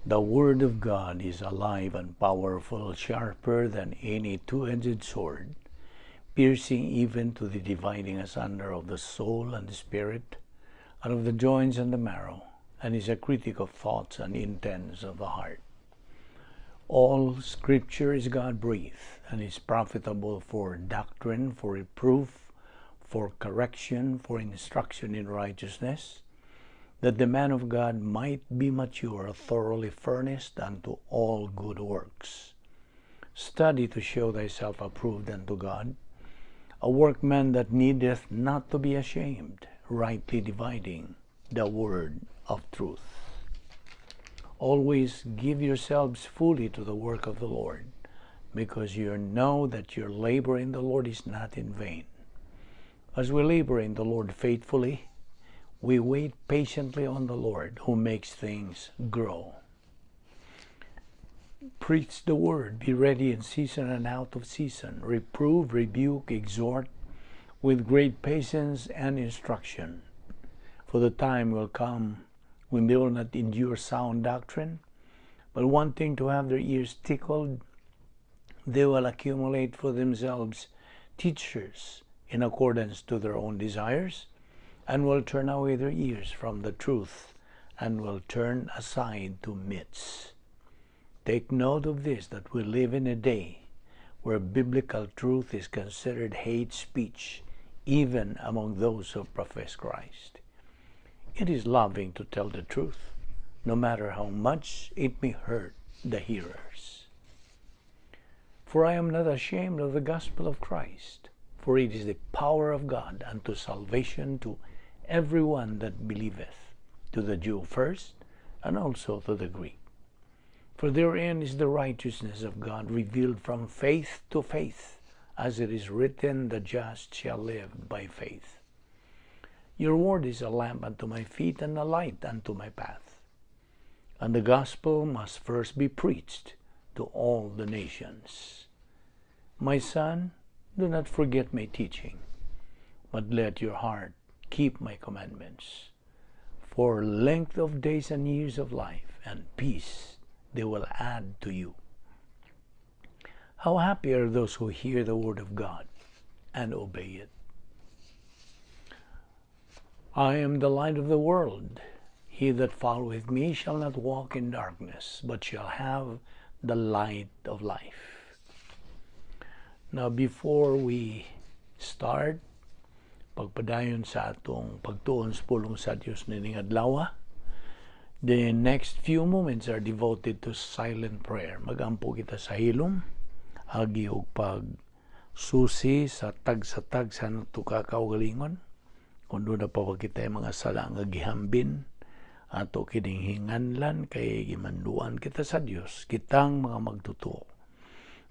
The Word of God is alive and powerful, sharper than any two-edged sword, piercing even to the dividing asunder of the soul and the spirit, and of the joints and the marrow, and is a critic of thoughts and intents of the heart. All Scripture is God-breathed, and is profitable for doctrine, for reproof, for correction, for instruction in righteousness, that the man of God might be mature, thoroughly furnished unto all good works. Study to show thyself approved unto God, a workman that needeth not to be ashamed, rightly dividing the word of truth. Always give yourselves fully to the work of the Lord, because you know that your labor in the Lord is not in vain. As we labor in the Lord faithfully, we wait patiently on the Lord, who makes things grow. Preach the word, be ready in season and out of season, reprove, rebuke, exhort with great patience and instruction. For the time will come when they will not endure sound doctrine, but wanting to have their ears tickled, they will accumulate for themselves teachers in accordance to their own desires, and will turn away their ears from the truth, and will turn aside to myths. Take note of this, that we live in a day where biblical truth is considered hate speech, even among those who profess Christ. It is loving to tell the truth, no matter how much it may hurt the hearers. For I am not ashamed of the gospel of Christ, for it is the power of God unto salvation to every one that believeth, to the Jew first, and also to the Greek. For therein is the righteousness of God revealed from faith to faith, as it is written, the just shall live by faith. Your word is a lamp unto my feet and a light unto my path. And the gospel must first be preached to all the nations. My son, do not forget my teaching, but let your heart keep my commandments. For length of days and years of life and peace they will add to you. How happy are those who hear the word of God and obey it. I am the light of the world. He that followeth me shall not walk in darkness, but shall have the light of life. Now, before we start, pagpadayon sa atong pagtuon sa pulong sa Dios nining adlaw, the next few moments are devoted to silent prayer. Magampo kita sa hilom, agi og pag susi sa tagsa-tagsa nato ka kaugalingon. Kung duna pa ba kita mga sala nga gihambin, ato kining hinganlan kay gimanduan kita sa Dios, kitang mga magtutuo.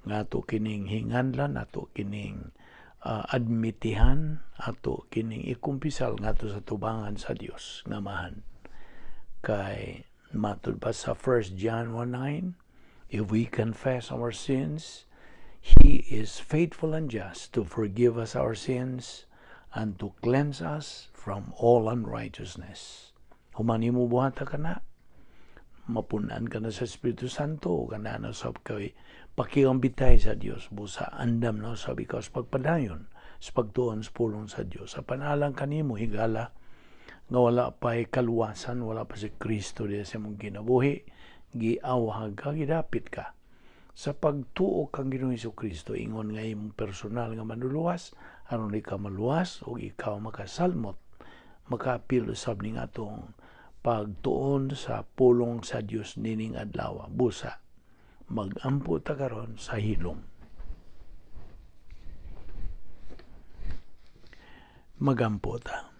Nga ato kining hinganlan, ato kining admitihan, ato kining ikumpisal ngadto sa tubangan sa Dios nga Amahan. Kay matud pa sa 1 John 1:9, if we confess our sins, He is faithful and just to forgive us our sins and to cleanse us from all unrighteousness. Human nimo buhata kana, mapunan ka na sa Espiritu Santo, kana na sab kay pakigambitay sa Dios, busa andam na usab ikaw sa pagpadayon sa pagtuon sa pulong sa Dios. Sa panalang kanimo higala nga wala pa'y kaluwasan, wala pa si Kristo diya sa imong kinabuhi, giawhag ka, gidapit ka sa pagtuo kang Ginoong Kristo ingon nga imong personal nga manluluwas, aron ikaw maluwas ug ikaw makasalmot, makaapil usab ning atong pagtuon sa pulong sa Dios nining adlaw. Busa magampo ta karon sa hilom. Magampo ta.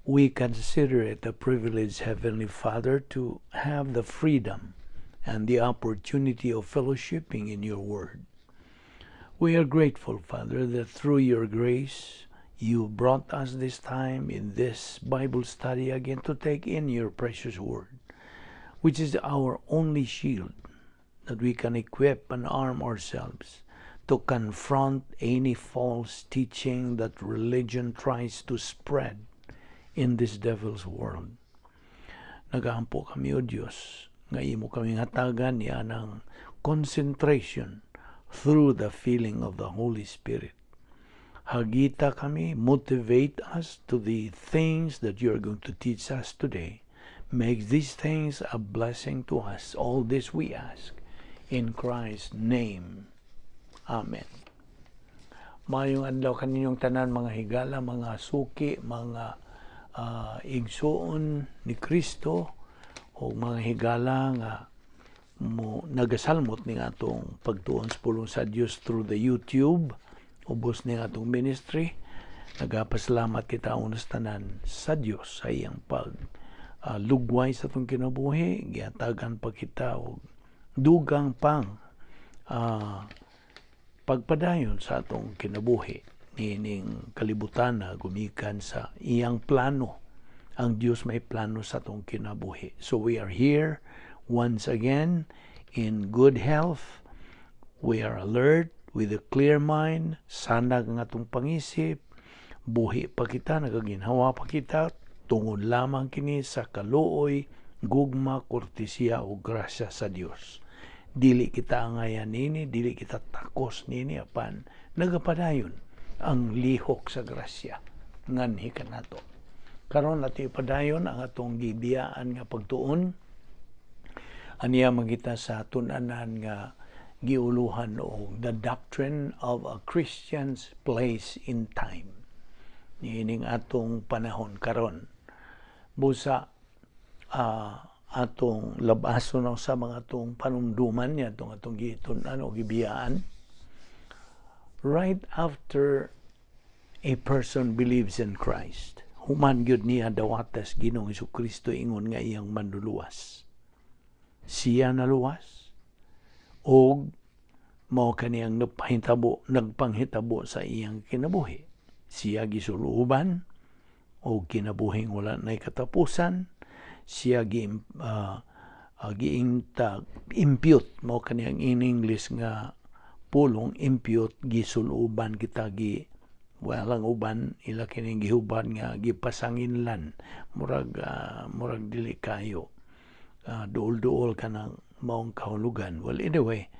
We consider it a privilege, Heavenly Father, to have the freedom and the opportunity of fellowshipping in your word. We are grateful, Father, that through your grace, you brought us this time in this Bible study again to take in your precious word, which is our only shield that we can equip and arm ourselves to confront any false teaching that religion tries to spread in this devil's world. Nagaampo kami, O Diyos, Nga imo kami hatagan niya ng concentration through the filling of the Holy Spirit. Hagita kami, motivate us to the things that you are going to teach us today. Make these things a blessing to us. All this we ask in Christ's name. Amen. Maayong adlaw kaninyong tanan, mga higala, mga suki, mga igsuon ni Kristo o mga higala nga mo nagasalmot ning atong pagtuon sa pulong sa Dios through the YouTube ubos ning atong ministry. Nagapasalamat kita unas tanan sa Dios sa iyang pag lugway sa atong kinabuhi. Giatagan pa kita og dugang pang pagpadayon sa atong kinabuhi niining kalibutan na gumikan sa iyang plano. Ang Dios may plano sa atong kinabuhi. So we are here once again in good health. We are alert with a clear mind, sanag ang atong pangisip, buhi pa kita, nagaginhawa pa kita, tungod lamang kini sa kaluoy, gugma, kortesiya o grasya sa Dios. Dili kita angayan nini, dili kita takos nini, apan nagapadayon ang lihok sa grasya nganhi kanato. Karon ato ipadayon ang atong gibiyaan nga pagtuon. Aniya magita sa tun-anan nga giuluhan og "The Doctrine of a Christian's Place in Time." Niining atong panahon karon. Busa atong labason sa mga atong panumduman niya atong atong gitun-an o gibiyaan. Right after a person believes in Christ, human gyud niya dawatas Ginoong Kristo ingon nga iyang manluluwas. Siya naluwas og mao kaniyang nagpahitabo, nagpanghitabo sa iyang kinabuhi. Siya gisuluban og kinabuhing wala nay katapusan. Siya gi giingta impute, mao kaniyang in English nga pulong impute, gisuluban kita, gi walang uban ila kining gihuban nga gipasanginlan, murag murag dili kayo duol-duol kanang maong kahulugan. Well, anyway,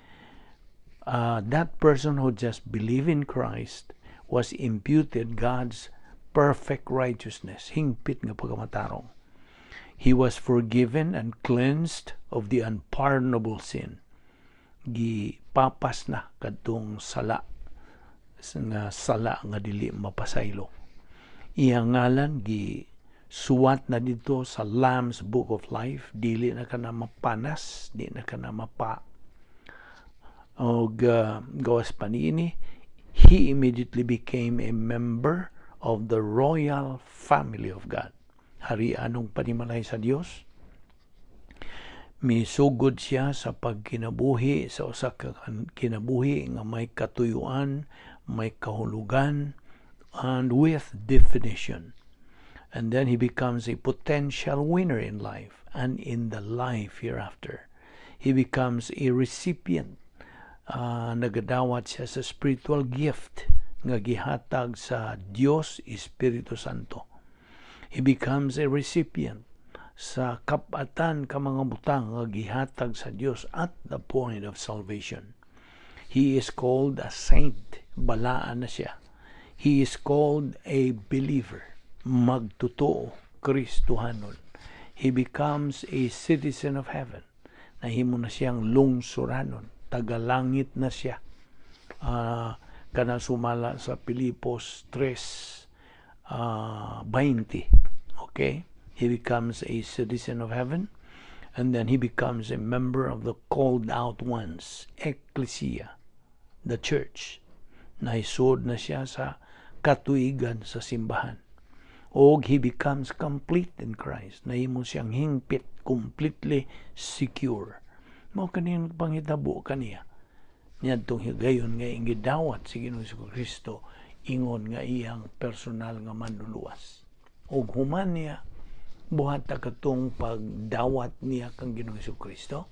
that person who just believe in Christ was imputed God's perfect righteousness, hingpit nga pagkamatarong. He was forgiven and cleansed of the unpardonable sin. Gipapas na kadtong sala nga sala nga dili mapasaylo. Iyang ngalan gi suwat na dito sa Lamb's Book of Life, dili na kana mapanas, di na kana mapa og gawas pa niini, he immediately became a member of the royal family of God. Hari-anong panimalay sa Dios. Misugod siya sa pagkinabuhi sa usa ka kinabuhi nga may katuyuan, may kahulugan, and with definition. And then he becomes a potential winner in life and in the life hereafter. He becomes a recipient. Nagadawat siya sa spiritual gift nga gihatag sa Dios Espiritu Santo. He becomes a recipient sa kapatan ka mga butang nga gihatag sa Dios at the point of salvation. He is called a saint. Balaan na siya. He is called a believer. Magtotoo, Kristohanon. He becomes a citizen of heaven. Nahimo na siyang lungsuranon. Tagalangit na siya. Kana sumala sa Pilipos 3, 20. Okay? He becomes a citizen of heaven and then he becomes a member of the called out ones, ecclesia, the church. Nahisod na siya sa katuigan sa simbahan. Og he becomes complete in Christ. Nahimo siyang hingpit, completely secure. Mao kaniyang panghitabo kaniya niadtong higayon nga ingidawat si Ginoong Kristo ingon nga iyang personal nga manluluwas. Og human niya buhat ta katong pagdawat niya kang Ginoong Kristo,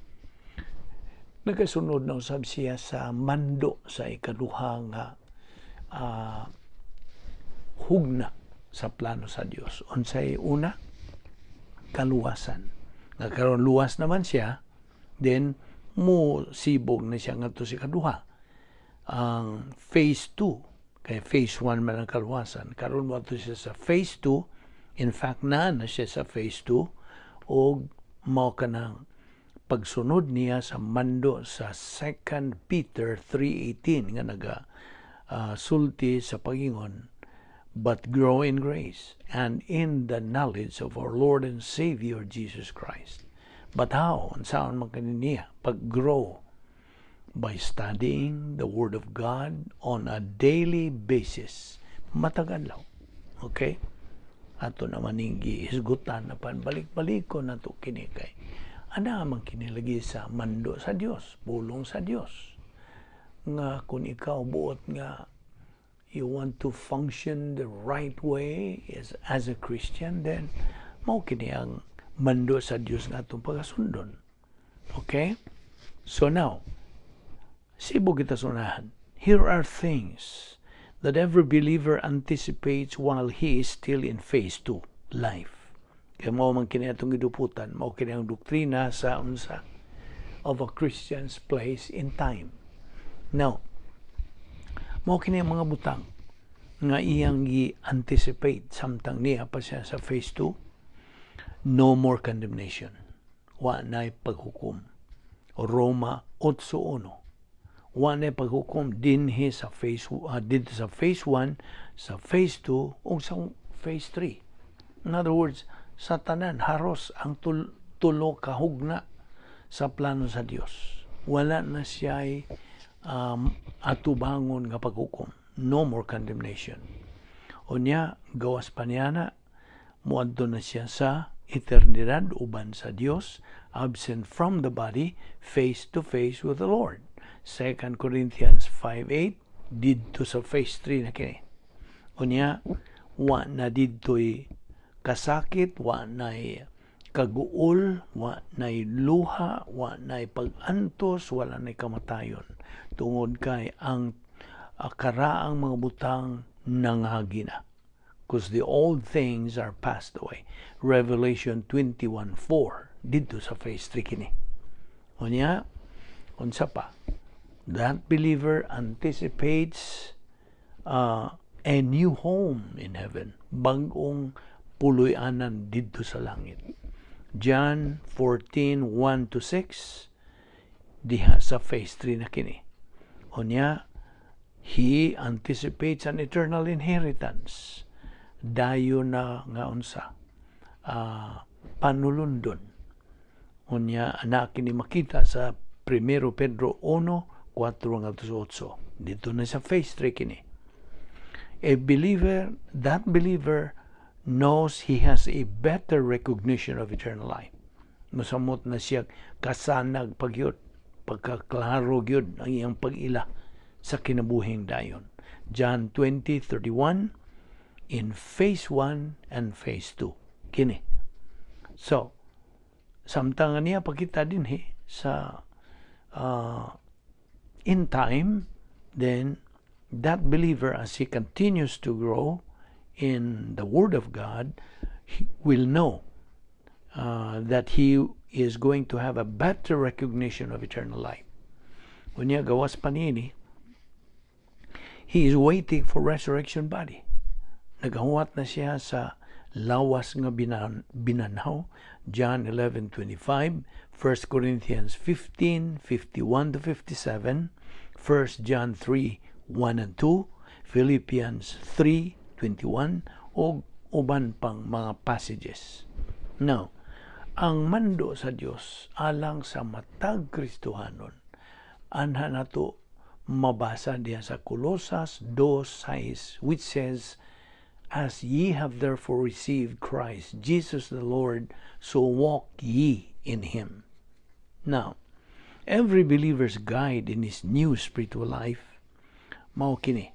nagasunod na usab siya sa mando sa ikaduha nga hugna sa plano sa Dios. Unsay una? Kaluwasan. Nga karon luwas naman siya. Then mo sibog na siya ngadto sa ikaduha, ang phase 2, kay phase 1 man ang kaluwasan. Karon mo siya sa phase 2. In fact, naa na siya sa phase 2 og mao kanang pagsunod niya sa mando sa 2 Peter 3:18 nga naga sulti sa pagingon, "But grow in grace and in the knowledge of our Lord and Savior Jesus Christ." But how? Unsaon man kani niya pag-grow? By studying the Word of God on a daily basis. Matag adlaw. Okay? Ato naman ning gihisgutan apan balik-balik ko nato kini kay ana man kini lagi sa mando sa Dios, pulong sa Dios. Nga kung ikaw buot nga you want to function the right way as a Christian, then mao kini ang mando sa Dios nga atong pagasundon. Okay? So now, sibog kita sa unahan. Here are things that every believer anticipates while he is still in phase 2, life. Kaya mao man kini atong giduputan, mao kini ang doktrina sa unsa? Of a Christian's place in time. Now, mao kini ang mga butang nga iyang gi-anticipate samtang niya pa siya sa phase 2. No more condemnation. Wa na'y paghukom. Roma 8:1. Wa na'y paghukom dinhi sa phase didto sa phase 1, sa phase 2 ug sa phase 3. In other words, sa tanan haros ang tulo ka hugna sa plano sa Dios. Wala na siya atubangon nga paghukom. No more condemnation. Unya, gawas pa niya na, muadto na siya sa eternidad uban sa Dios, absent from the body, face to face with the Lord. 2 Corinthians 5:8, didto sa phase 3 na kini. Unya, wa na didto'y kasakit, wa na'y kaguol, wa na'y luha, wa na'y pag-antos, wala na'y kamatayon. Tungod kay ang karaang mga butang nangagi na. Because the old things are passed away. Revelation 21:4, didto sa phase 3 kini. Unya, unsa pa? That believer anticipates a new home in heaven. Bag-ong puloy-anan didto sa langit. John 14:1 to 6, diha sa phase 3 na kini. Unya, he anticipates an eternal inheritance. Dayon na nga unsa? Panulundon. Unya, ana kini makita sa 1 Pedro 1, 4 ngadto sa 8. Didto na sa phase 3 kini. A believer, that believer knows he has a better recognition of eternal life. Musamot na siya kasanag pagyud, pagkaklaro gyud ang iyang pag-ila sa kinabuhing dayon. John 20:31, in phase 1 and phase 2. Kini. So, samtang niya pakita dinhi sa in time, then that believer, as he continues to grow in the Word of God, he will know that he is going to have a better recognition of eternal life. Unya, gawas pa niini, he is waiting for resurrection body. Nagahuwat na siya sa lawas nga binanhaw. John 11:25, 1 Corinthians 15:51 to 57, 1 John 3:1 and 2, Philippians 3:21, o uban pang mga passages. Now, ang mando sa Dios alang sa matag Kristohanon anha nato mabasa diha sa Colosas 2:6, which says, "As ye have therefore received Christ Jesus the Lord, so walk ye in him." Now, every believer's guide in his new spiritual life mao kini,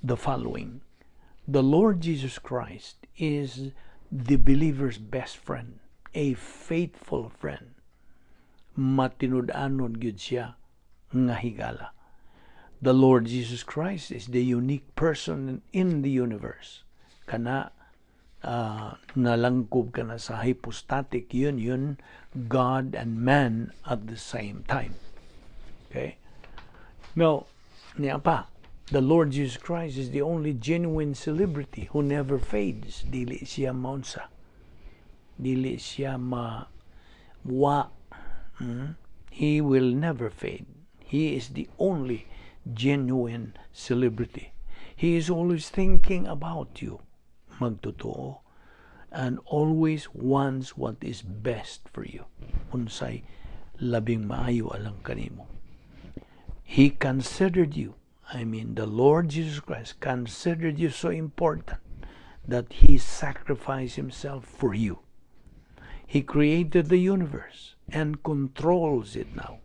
the following: The Lord Jesus Christ is the believer's best friend, a faithful friend. Matinud-anon gyud siya nga higala. The Lord Jesus Christ is the unique person in the universe. Kana Nalangkob ka na sa hypostatic union, God and man at the same time. Okay? Now, niya pa, the Lord Jesus Christ is the only genuine celebrity who never fades. Dili siya maunsa. Dili siya ma wa. He will never fade. He is the only genuine celebrity. He is always thinking about you, magtotoo, and always wants what is best for you. Unsay labing maayo alang kanimo. He considered you, I mean, the Lord Jesus Christ considered you so important that he sacrificed himself for you. He created the universe and controls it now.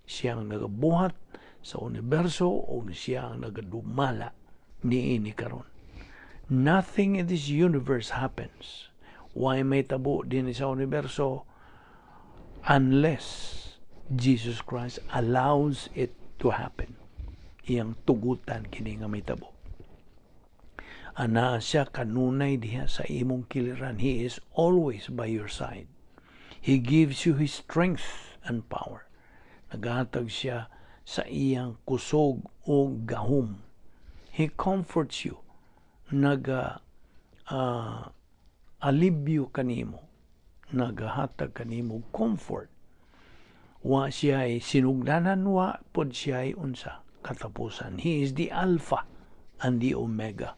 Siya ang nagabuhat sa universo o siya ang nagadumala niini karon. Nothing in this universe happens. Way mahitabo dinhi sa universo unless Jesus Christ allows it to happen. Iyang tugutan kini nga mahitabo. Anaa siya kanunay diha sa imong kiliran. He is always by your side. He gives you His strength and power. Nagahatag siya sa iyang kusog o gahom. He comforts you. Naga alibyo kanimo. Nagahatag kanimo comfort. Wa siya ay sinugdanan, wa pod siya ay unsa katapusan. He is the Alpha and the Omega.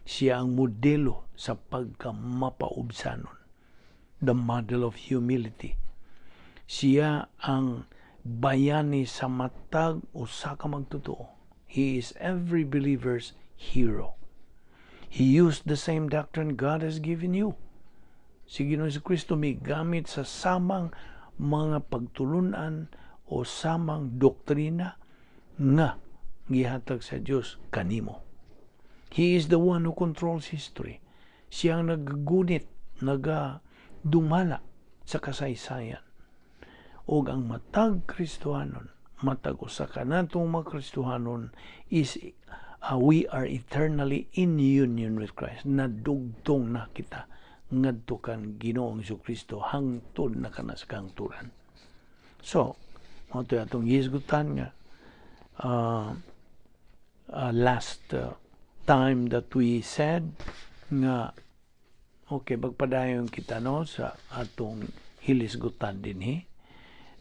Siya ang modelo sa pagkamapaubsanon. The model of humility. Siya ang bayani sa matag usa ka magtotoo. He is every believer's hero. He used the same doctrine God has given you. Si Ginoong Kristo migamit sa samang mga pagtulunan o samang doktrina nga gihatag sa Dios kanimo. He is the one who controls history. Siya ang naggunit, nagadumala sa kasaysayan. Og ang matag Kristohanon, matag usa ka natong mga Kristohanon is we are eternally in union with Christ. Nadugtong na kita ngadto kan Ginoong Kristo hangtod na kana sa kahangturan. So, mao to atong gihisgutan nga last time that we said nga okay, magpadayon kita, no, sa atong hilisgutan dinhi.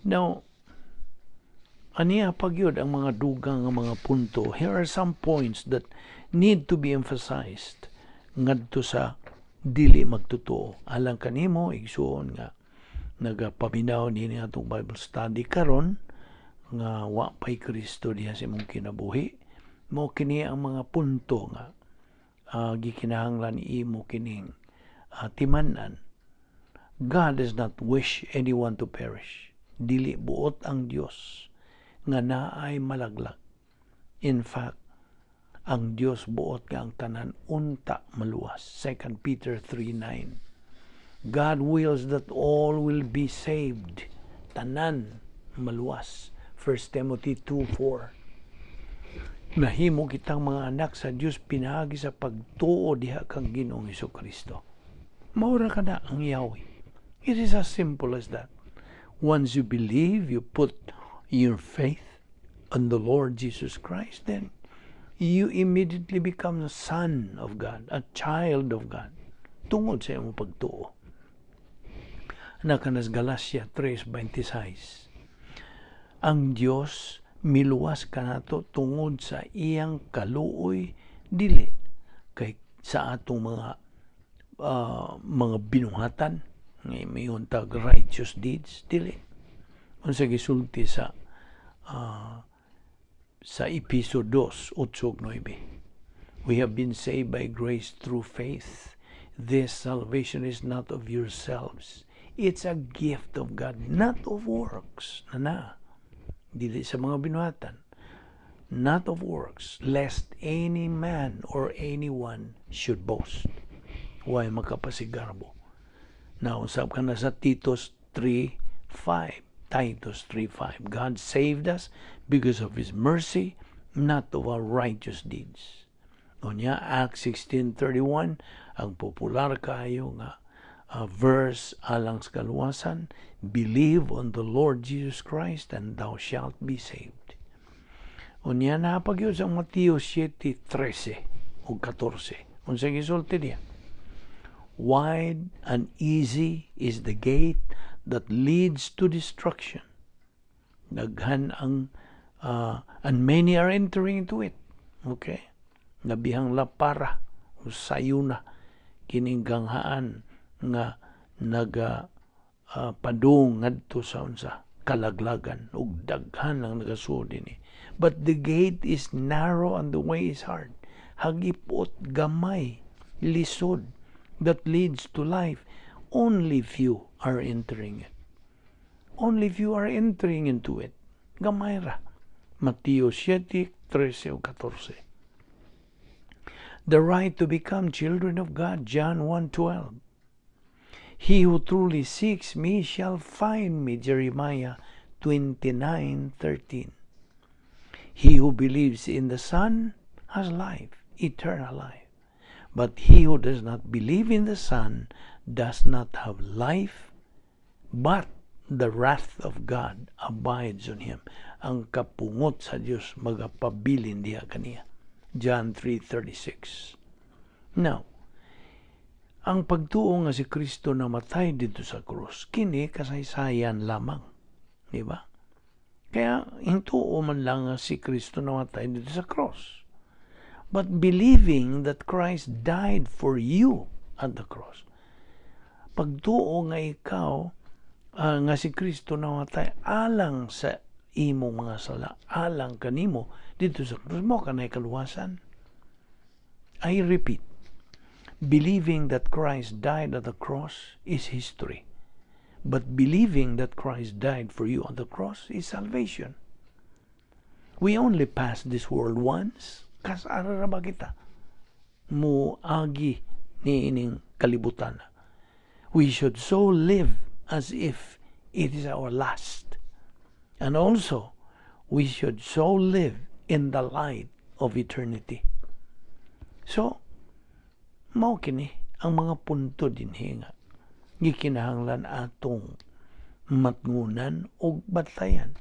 Now, aniya pagyud ang mga dugang nga mga punto. Here are some points that need to be emphasized ngadto sa dili magtotoo. Alang kanimo, igsuon, nga nagapaminaw nini atong Bible study karon nga wa pay Kristo diha sa imong kinabuhi, mo kini ang mga punto nga gikinahanglan imo kining timan-an. God does not wish anyone to perish. Dili buot ang Dios nga naay malaglag. In fact, ang Dios buot nga ang tanan unta maluwas. 2 Peter 3:9. God wills that all will be saved. Tanan maluwas. 1 Timothy 2:4. Nahimo kitang mga anak sa Dios pinaagi sa pagtuo diha kang Ginoong Kristo. Mao ra kana ang yawi. It is as simple as that. Once you believe, you put your faith on the Lord Jesus Christ, then you immediately become a son of God, a child of God, tungod sa imong pagtuo. Nakanas Galacia 3:26. Ang Dios miluwas kanato tungod sa iyang kaluoy, dili kay sa atong mga binuhatan nga mayon tag righteous deeds, dili. Unsa gisulti sa Episo 2:8-9? We have been saved by grace through faith. This salvation is not of yourselves. It's a gift of God, not of works. Na na. Dili sa mga binuhatan. Not of works, lest any man or anyone should boast. Way makapasigarbo. Now, usab ka na sa Titus 3:5. Titus 3:5. God saved us because of His mercy, not of our righteous deeds. Unya, Acts 16:31, Ang popular kaayo nga verse alang sa kaluwasan, "Believe on the Lord Jesus Christ and thou shalt be saved." Unya naa pa gyud sa Mateo 7:13 ug 14. Unsa gisulti diha? "Wide and easy is the gate that leads to destruction." Daghan ang and many are entering into it. Okay? Labihang lapara o sayuna kining ganghaan nga naga padung ngadto sa unsa, kalaglagan, ug daghan ang nagasuod dinhi. "But the gate is narrow and the way is hard." Hagipot gamay, lisod, "that leads to life. Only few are entering it." Only few are entering into it. Gamay ra. Mateo 7, 13 o 14. The right to become children of God, John 1:12. "He who truly seeks me shall find me," Jeremiah 29:13. He who believes in the Son has life, eternal life. But he who does not believe in the Son does not have life, but the wrath of God abides on him. Ang kapungot sa Dios magapabilin diha kaniya. John 3:36. Now, ang pagtuo nga si Kristo namatay didto sa krus, kini kasaysayan lamang. Di ba? Kaya hintuo man lang nga si Kristo namatay didto sa cross. But believing that Christ died for you at the cross. Pagtuo nga ikaw nga si Kristo namatay alang sa imong mga sala, alang kanimo didto sa krus, mao kanay kaluwasan. I repeat, believing that Christ died at the cross is history. But believing that Christ died for you on the cross is salvation. We only pass this world once. Kas-ara ra ba kita mo agi ni ining kalibutan? We should so live as if it is our last. And also, we should so live in the light of eternity. So, mao kini ang mga punto dinhi nga gikinahanglan atong matngunan og bantayan.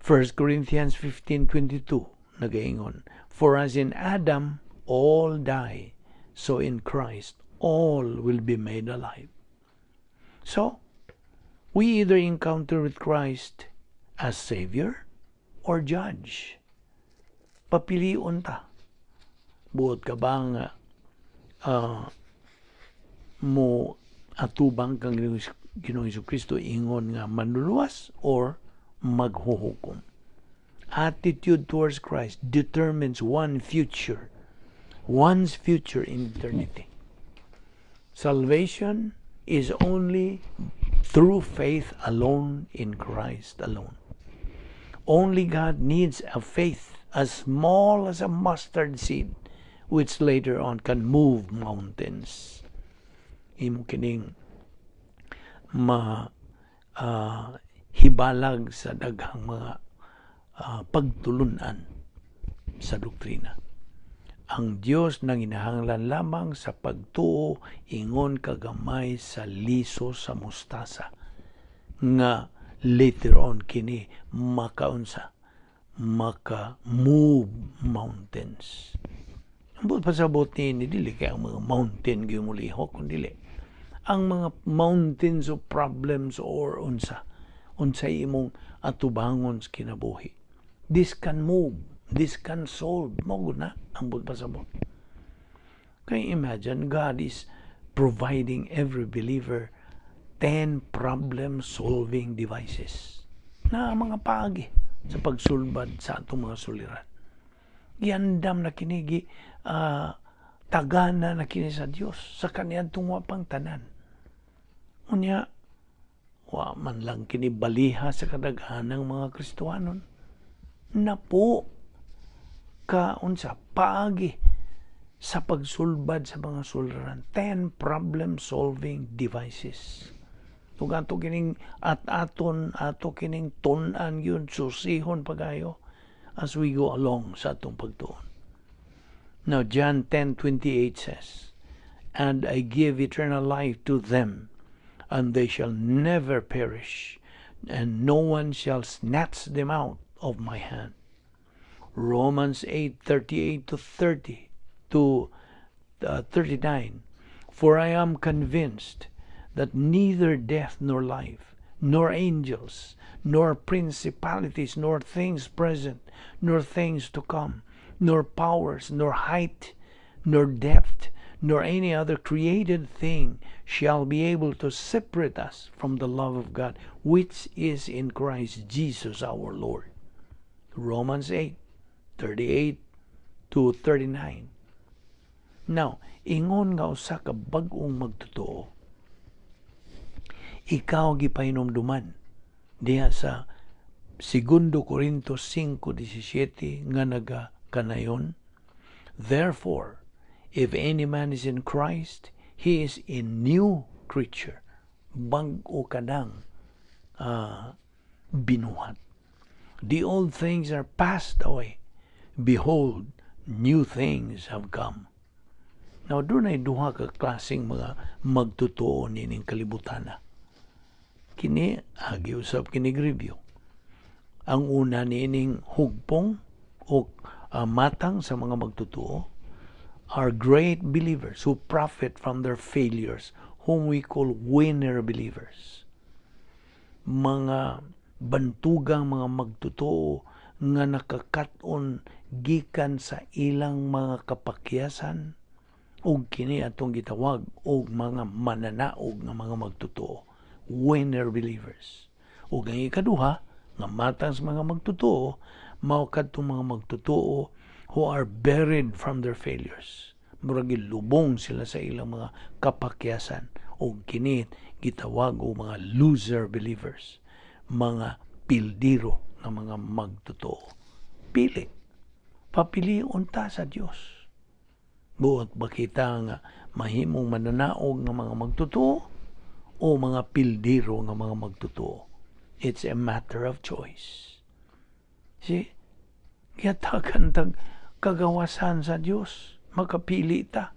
1 Corinthians 15:22 nagaingon, "For as in Adam all die, so in Christ all will be made alive." So, we either encounter with Christ as Savior or Judge. Papilion ta. Buot ka bang mo atubang kang Ginoong Kristo ingon nga manluluwas or maghuhukom? Attitude towards Christ determines one's future in eternity. Salvation is only through faith alone in Christ alone. Only God needs a faith as small as a mustard seed, which later on can move mountains. Imo kining ma hibalag sa daghang mga pagtulunan sa doktrina. Ang Dios nanginahanglan lamang sa pagtuo ingon kagamay sa liso sa mustasa nga later on kini makaunsa, maka move mountains. Ang buot pasabot ni dili kay ang mga mountain gyud mulihok, kun dili ang mga mountains of problems or unsa unsay imong atubangon sa kinabuhi. This can move, this can solve. Mao na ang buot pasabot. Kay imagine, God is providing every believer 10 problem solving devices na mga paagi sa pagsulbad sa atong mga suliran. Giandam na kini, tagana na kini sa Dios sa kaniadtong wa pang tanan. Unya, wa man lang kini baliha sa kadaghanang mga Kristohanon. Napo ka unsa paagi sa pagsulbad sa mga suliran. 10 problem solving devices. Ug ato kining at aton ato kining tun-an yun, susihon pagayo as we go along sa atong pagtuon. Now, John 10:28 says, And I give eternal life to them, and they shall never perish, and no one shall snatch them out of my hand. Romans 8:38 to 30 to 39. For I am convinced that neither death nor life, nor angels, nor principalities, nor things present, nor things to come, nor powers, nor height, nor depth, nor any other created thing shall be able to separate us from the love of God, which is in Christ Jesus our Lord. Romans 8:38 to 39. Now, ingon nga usa ka bag-ong magtotoo, ikaw gipahinumduman diha sa Segundo Corinto 5:17 nga naga kanayon, "Therefore, if any man is in Christ, he is a new creature." Bag-o ka nang binuhat. "The old things are passed away. Behold, new things have come." Now, dunay duha ka klaseng mga magtotoo nining kalibutana. Kini, agi usab kini review. Ang una niining hugpong o matang sa mga magtotoo are great believers who profit from their failures, whom we call winner believers. Mga bantugang mga magtotoo nga nakakaton gikan sa ilang mga kapakyasan, ug kini atong gitawag og mga mananaog nga mga magtotoo, winner believers. Ug ang ikaduha nga matang sa mga magtotoo mao kadtong mga magtotoo who are buried from their failures. Murag lubong sila sa ilang mga kapakyasan, ug kini gitawag og mga loser believers, mga pildiro nga mga magtotoo. Pili. Papilion ta sa Dios. Buot ba kita nga mahimong mananaog nga mga magtotoo o mga pildiro nga mga magtotoo? It's a matter of choice. See? Gihatagan tag kagawasan sa Dios. Makapili ta.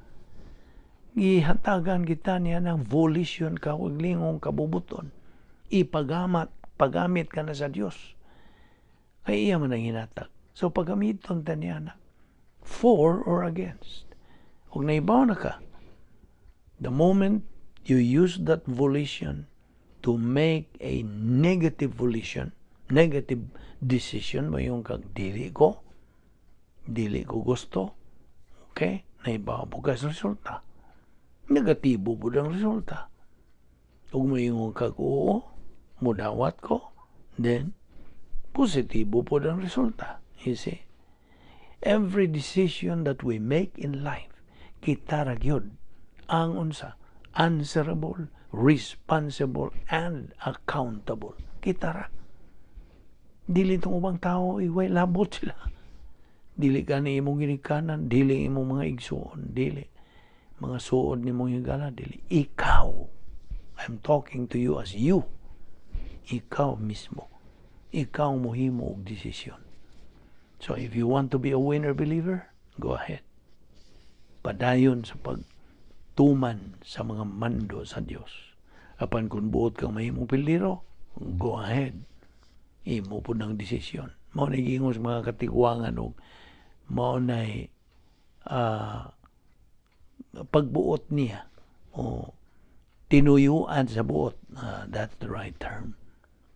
Gihatagan kita niya ng volition, kaugalingong kabubuton. Ipagamat, pagamit ka na sa Dios. Kay iya man ang hinatag. So pagamiton ta niya na for or against. Ug naibaw na ka, the moment you use that volition to make a negative volition, negative decision mo yung kag dili ko gusto, okay? Naibaw mo ka sa resulta. Negatibo po ang resulta. Ug moingon kag oo, mudawat ko, then positibo po ang resulta. You see? Every decision that we make in life, kita ra gyud ang unsa, answerable, responsible, and accountable. Kita ra. Dili itong ubang tao, iway labot sila. Dili ka ni imong ginikanan, dili imong mga igsuon, dili. Mga suod ni imong higala, dili. Ikaw, I'm talking to you as you. Ikaw mismo. Ikaw mohimo og desisyon. So if you want to be a winner believer, go ahead. Padayon sa pagtuman sa mga mando sa Dios. Apan kung buot kang mahimong pildiro, go ahead. Imo po ng desisyon. Mao na giingon sa mga katigwangan og mao nay pagbuot niya o tinuyuan sa buot. That's the right term.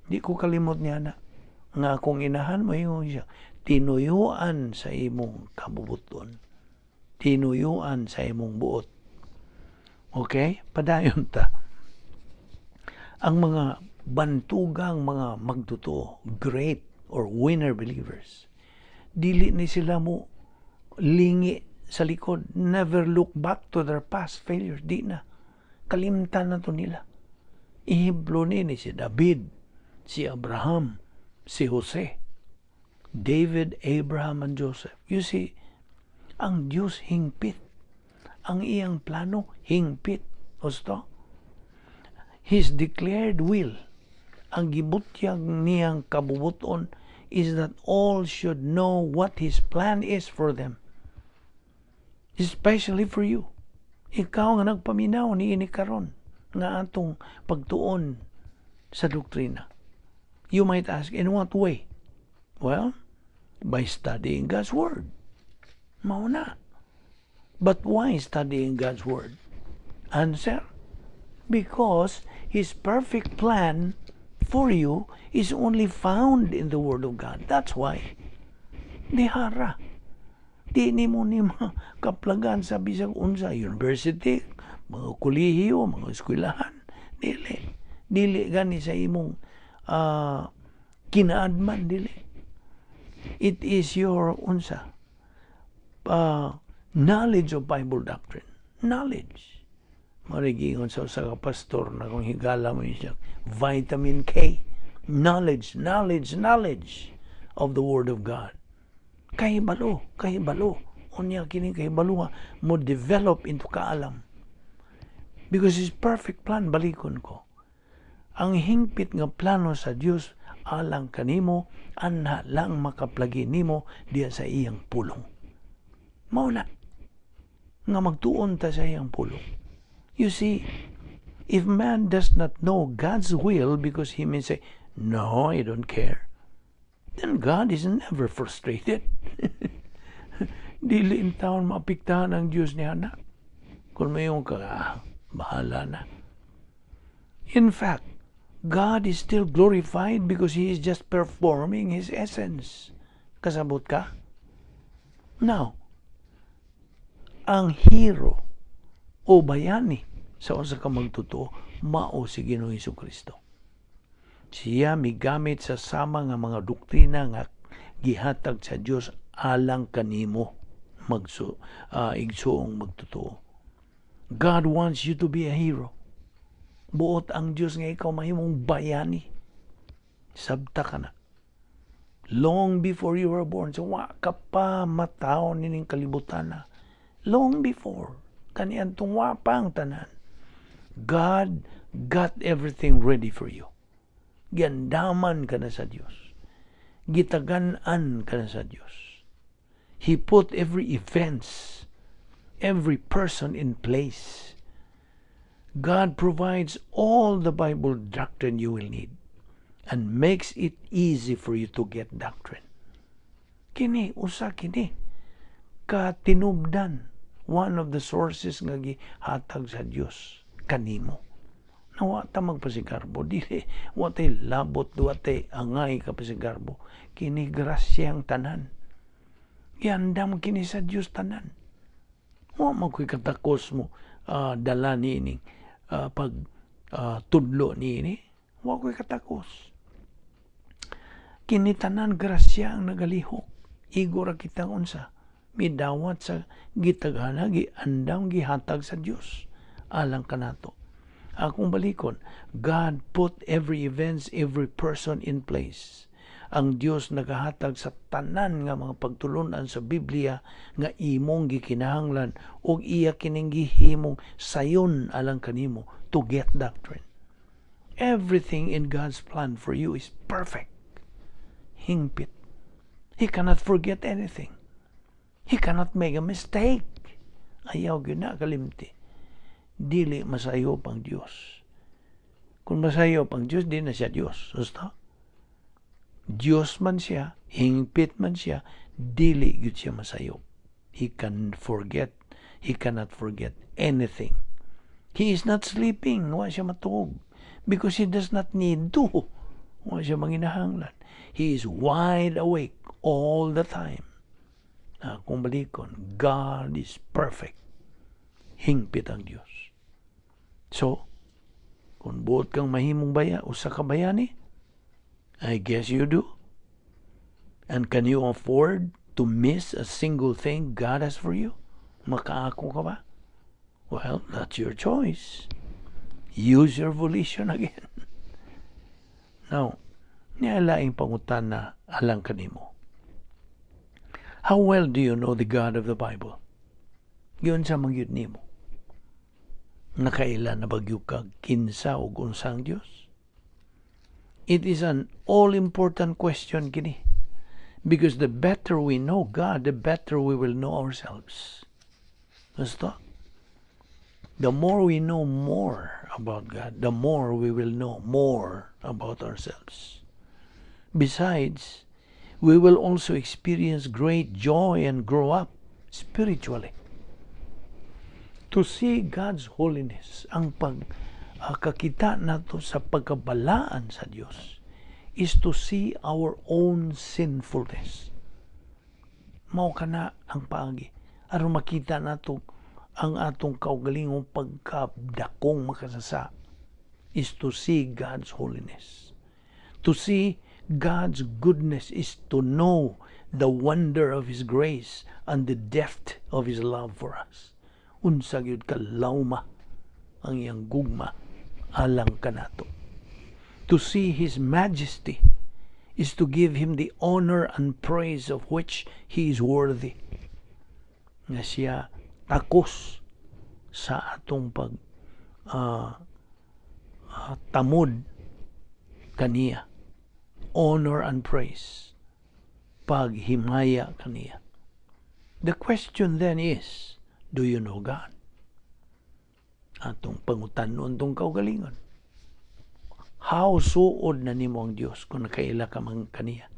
Di ko kalimot niya na nga akong inahan mo siya tinuyuan sa imong kabubuton, tinuyuan sa imong buot. Okay, padayon ta. Ang mga bantugang mga magtotoo, great or winner believers, dili ni sila mo lingi sa likod, never look back to their past failures. Di na kalimtan na to nila. Ehemplo ni si David, si Abraham, si Jose. David, Abraham, and Joseph. You see, ang Diyos hingpit. Ang iyang plano hingpit. Gusto? His declared will, ang gibutyag niyang kabubuton, is that all should know what His plan is for them. Especially for you. Ikaw nga nagpaminaw niini karon nga atong pagtuon sa doktrina. You might ask, "In what way?" Well, by studying God's Word. Mao na. But why studying God's Word? Answer, because His perfect plan for you is only found in the Word of God. That's why. Dihara. Di nimo ni makaplagan sa bisag unsa university, mga kolehiyo, mga eskwelahan. Dili. Dili gani sa imong kinaadman, dili. It is your unsa knowledge of Bible doctrine. Knowledge. Marigingon sa usa ka pastor na kung higala mo siya, vitamin K. Knowledge, knowledge, knowledge of the Word of God. Kahibalo, kahibalo. Unya kini kahibalo nga mo develop into kaalam. Because His perfect plan, balikon ko. Ang hingpit nga plano sa Dios alang kanimo, anha lang makaplagi nimo diya sa iyang pulong. Mao na nga magtuon ta sa iyang pulong. You see, if man does not know God's will because he may say, "No, I don't care," then God is never frustrated. Dili intawon maapektahan ang Diyos niya na. Kung mayon ka, "Ah, bahala na." In fact, God is still glorified because He is just performing His essence. Kasabot ka? Now, ang hero o bayani sa usa ka magtotoo mao si Ginoong Kristo. Siya migamit sa sama nga mga doktrina nga gihatag sa Dios alang kanimo magsu igsuong magtotoo. God wants you to be a hero. Buot ang Dios nga ikaw mahimong bayani. Sabta ka na. Long before you were born, so wa ka pa matawo nining kalibutan na. Long before, kaniadtong wa pa ang tanan. God got everything ready for you. Giandaman ka na sa Dios. Gitagan-an ka na sa Dios. He put every events, every person in place. God provides all the Bible doctrine you will need and makes it easy for you to get doctrine. Kini, usa kini, katinubdan, one of the sources nga gihatag sa Dios kanimo. Na wa ta magpasigarbo, dili, wa tay labot, wa tay angay ka pasigarbo. Kini grasya ang tanan. Giandam kini sa Dios tanan. Wa man ko'y katakos mo dala niini pag tudlo niini. Wa ko'y katakos. Kini tanan grasya ang nagalihok. Igo ra kitang unsa midawat sa gitagana, giandam, gihatag sa Dios alang kanato. Akong balikon, God put every events, every person in place. Ang Dios nagahatag sa tanan nga mga pagtulunan sa Biblia nga imong gikinahanglan ug iya kining gihimong sayon alang kanimo to get doctrine. Everything in God's plan for you is perfect. Hingpit. He cannot forget anything. He cannot make a mistake. Ayaw gyud na kalimti. Dili masayop ang Dios. Kung masayop ang Dios, di na siya Dios. Gusto? Dios man siya, hingpit man siya, dili gyud siya masayop. He can forget. He cannot forget anything. He is not sleeping. Wa siya matuog. Because he does not need to. Wa siya manginahanglan. He is wide awake all the time. Na kung balikon, God is perfect. Hingpit ang Dios. So, kung buot kang mahimong baya, usa ka bayani, I guess you do. And can you afford to miss a single thing God has for you? Makaako ka ba? Well, that's your choice. Use your volition again. Now, nialaing pangutana alang kanimo. How well do you know the God of the Bible? Giunsa man gyud nimo? Nakaila na ba gyud ka kinsa ug unsang Dios? It is an all-important question kini. Because the better we know God, the better we will know ourselves. Gusto? The more we know more about God, the more we will know more about ourselves. Besides, we will also experience great joy and grow up spiritually. To see God's holiness, ang pag kakita nato sa pagkabalaan sa Dios, is to see our own sinfulness. Mao kana ang paagi aron makita nato ang atong kaugalingong pagkadakong makasasa is to see God's holiness. To see God's goodness is to know the wonder of His grace and the depth of His love for us. Unsa gyud kalawma ang iyang gugma alang kanato. To see His majesty is to give Him the honor and praise of which He is worthy. Nga siya takos sa atong pag tamod kaniya. Honor and praise. Paghimaya kaniya. The question then is, do you know God? Atong pangutan-on tong kaugalingon. How suod na nimo ang Dios kung nakaila ka man kaniya?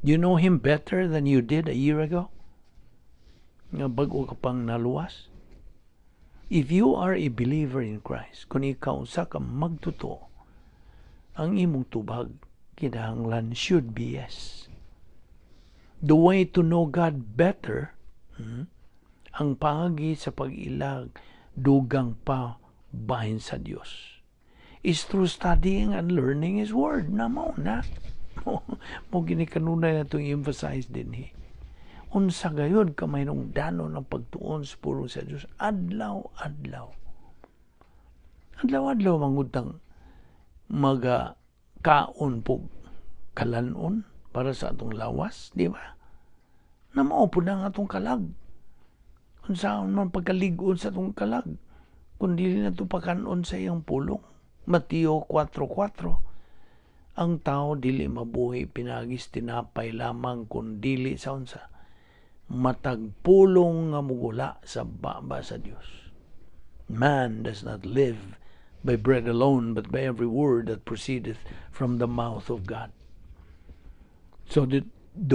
You know Him better than you did a year ago? Nga bag-o ka pang naluwas? If you are a believer in Christ, kung ikaw usa ka magtotoo, ang imong tubag kinahanglan should be yes. The way to know God better, ang paagi sa pag-ilag dugang pa bahin sa Dios, is through studying and learning His Word. Na mao na. Mao gini kanunay na itong emphasize dinhi. Unsa gayud ka danon ang pagtuon sa pulong sa Dios adlaw-adlaw. Adlaw-adlaw mangutang maga kaon pog kalanon para sa atong lawas, di ba? Na mao pud ang atong kalag. Unsaon man pagkalig-on sa atong kalag kung dili na ito pakanon sa iyang pulong. Mateo 4:4. Ang tao dili mabuhi pinaagis tinapay lamang, kun dili sa unsa? Matag pulong nga mugula sa baba sa Dios. Man does not live by bread alone, but by every word that proceedeth from the mouth of God. So the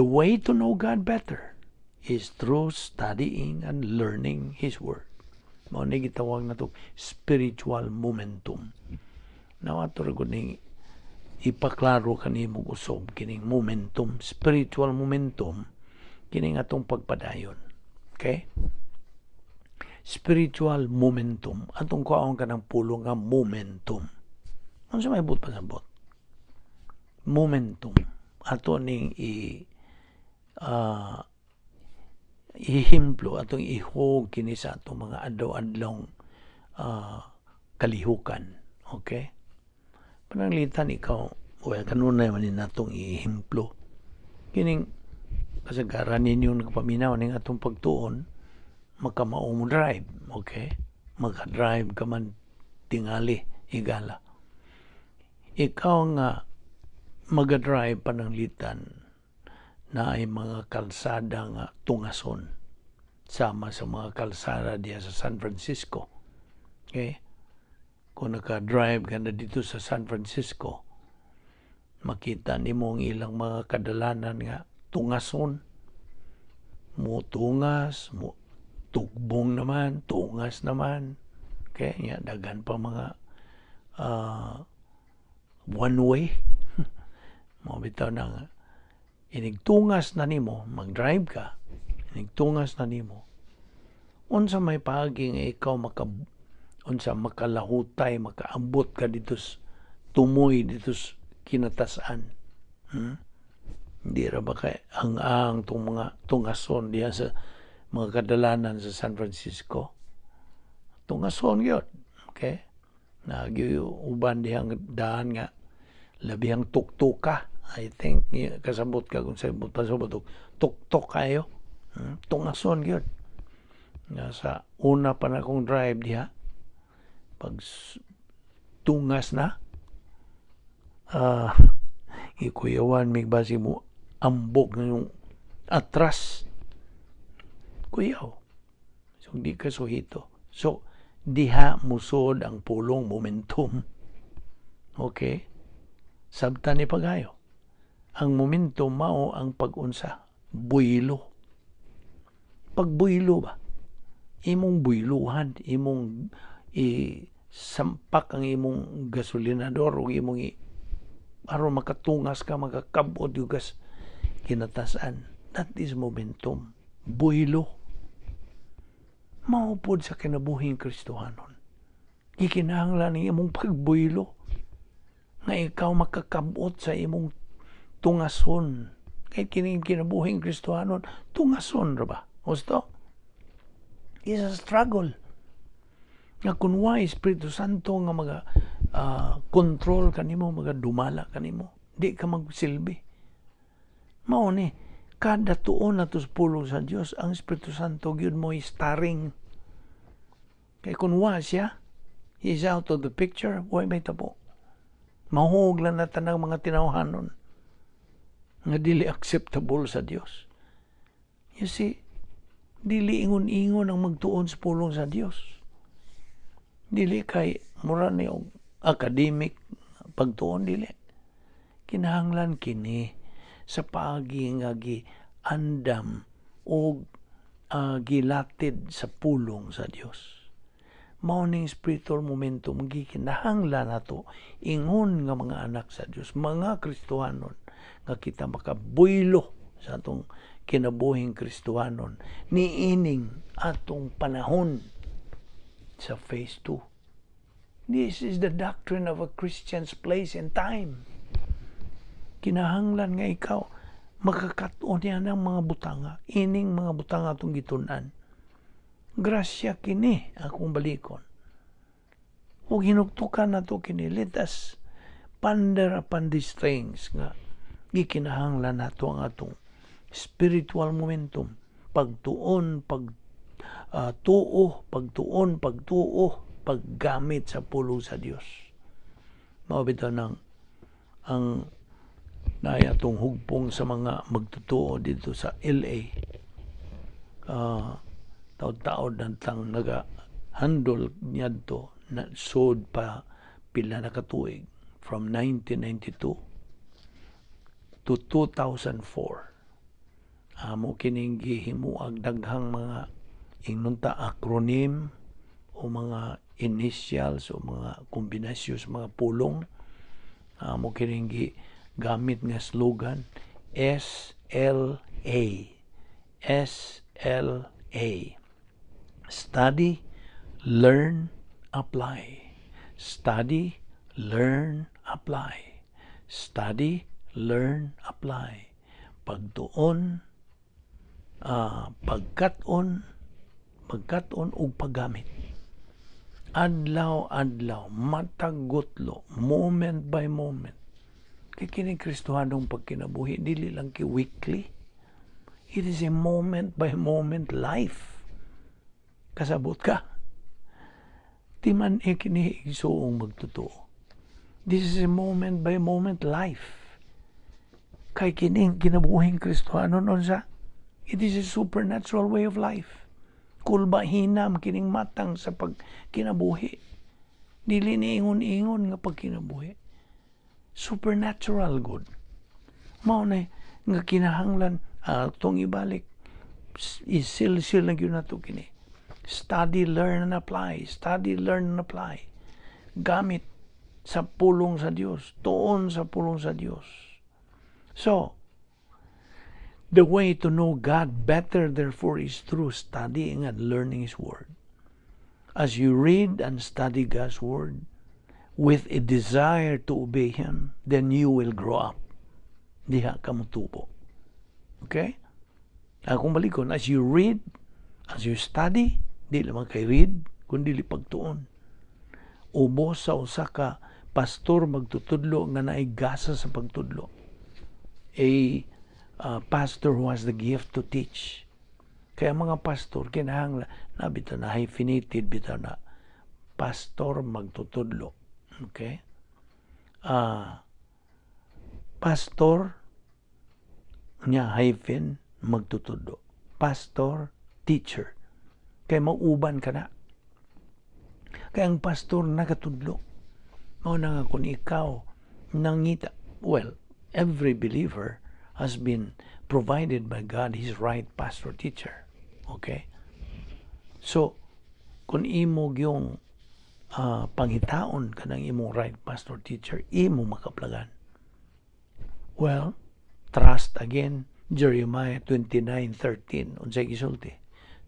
way to know God better is through studying and learning His Word. Mao ni gitawag nato spiritual momentum. Now, ato ra ning ipaklaro kanimo usob kining momentum, spiritual momentum, kining atong pagpadayon. Okay? Spiritual momentum. Atong kuhaon kanang pulong nga momentum. Unsa may buot pasabot? Momentum. Ato ning i ihimplo, atong ihog kini sa atong mga adlaw-adlaw kalihukan. Okay? Pananglitan ikaw, well, kanunay man natong ihimplo. Kining kasagaran ninyo nagpaminaw ning atong pagtuon, makamao mo drive, okay? Maka-drive ka man tingali higala. Ikaw nga maga-drive, pananglitan na ay mga kalsada nga tungason sama sa mga kalsada diya sa San Francisco. Okay? Kung naka-drive ka na dito sa San Francisco, makita nimo ang ilang mga kadalanan nga tungason. Mo tungas, mo tugbong naman, tungas naman. Okay, ya, daghan pa mga one way. Mao bitaw na nga inigtungas na nimo, mag-drive ka, inigtungas na nimo. Unsa may paagi nga ikaw maka unsa makalahutay, makaabot ka dito tumoy dito kinatasan? Hindi ra ba kay ang tong mga tungason diya sa mga kadalanan sa San Francisco? Tungason gyud. Okay? Nagyoy uban dihang daan nga labihang tuktuka. I think kasabot ka kung sa pasabot tuktok kayo. Tungason gyud. Nga sa una pa na akong drive diha, pag tungas na, ikuyawan mig basi mo ambog na yung atras, kuyaw. So, di ka suhito. So, Diha musod ang pulong momentum. Okay? Sabta ni pagayo. Ang momentum mao ang pag-unsa, buylo. Pagbuylo ba? Imong buyluhan, imong isampak ang imong gasolinador o imong aron makatungas ka, makakabot yung gas kinatasan. That is momentum. Buylo. Mao pod sa kinabuhing Kristohanon. Gikinahanglan ang imong pagbuylo nga ikaw makakabot sa imong tungason. Kay kining kinabuhing Kristohanon, tungason ra ba? Gusto? Is a struggle. Nga kung wa Espiritu Santo nga mga control kanimo, mga dumala kanimo, di ka magsilbi. Mao ni kada tuon nato sa pulong sa Dios, ang Espiritu Santo gyud mo starring. Kay kung wa siya, he is out of the picture, wa may tabo. Mahuog lang na tanang mga tinawhanon nga dili acceptable sa Dios. You see, dili ingon-ingon ang magtuon sa pulong sa Dios. Dili kay mura ni og academic pagtuon, dili. Kinahanglan kini sa paagi nga gi-andam og gilatid sa pulong sa Dios. Mao ning spiritual momentum gikinahanglan nato ingon nga mga anak sa Dios, mga Kristohanon, nga kita makabuylo sa atong kinabuhing Kristohanon niining atong panahon sa phase 2. This is the doctrine of a Christian's place and time. Kinahanglan nga ikaw makakatuon niya ng mga butanga, ining mga butanga atong gitun-an. Grasya kini, akong balikon. Ug hinuktukan nato kini. Let us ponder upon these things nga gikinahanglan nato ang atong spiritual momentum, pagtuon, pag tuo, pagtuon, pagtuo, paggamit sa pulong sa Dios. Mao bitaw nang ang naay atong hugpong sa mga magtutuo dito sa LA. Taod-taod na tang naga handle niadto na sud pa pila na katuig, from 1992 to 2004. Amo kining gihimuag daghang mga ingnon ta acronym o mga initials o mga kombinasyon sa mga pulong. Amo kining gamit nga slogan, SLA, SLA: Study, Learn, Apply. Study, Learn, Apply. Study, Learn, Apply. Pagtuon, pagkat-on, pagkat-on ug paggamit. Adlaw-adlaw, matag gutlo, moment by moment. Kay kining Kristohanong pagkinabuhi, dili lang ki weekly. It is a moment by moment life. Kasabot ka? Timan e kini, igsuong magtotoo. This is a moment by moment life. Kay kining kinabuhing Kristohano unsa? It is a supernatural way of life. Kulba hinam kining matang sa pagkinabuhi. Dili ni ingon-ingon nga pagkinabuhi. Supernatural good. Mao na nga kinahanglan atong ibalik, isilsil na gyud nato kini. Study, learn, and apply. Study, learn, and apply. Gamit sa pulong sa Dios. Tuon sa pulong sa Dios. So, the way to know God better, therefore, is through studying and learning His Word. As you read and study God's Word with a desire to obey Him, then you will grow up. Diha ka motubo. Okay? Akong balikon, as you read, as you study, di lamang kay read, kundi pagtuon. Ubos sa usa ka pastor magtutudlo nga naay gasa sa pagtudlo. A pastor who has the gift to teach. Kaya mga pastor, kinahanglan na bitaw na hyphenated bitaw na pastor magtutudlo. Okay? Pastor nya hyphen magtutudlo. Pastor, teacher. Kay mauban ka na. Kay ang pastor nagatudlo. Mao na nga kung ikaw nangita, well, every believer has been provided by God his right pastor teacher. Okay? So, kung imo gyung pangitaon kanang imong right pastor teacher, imo makaplagan. Well, trust again Jeremiah 29:13. Unsay gisulti?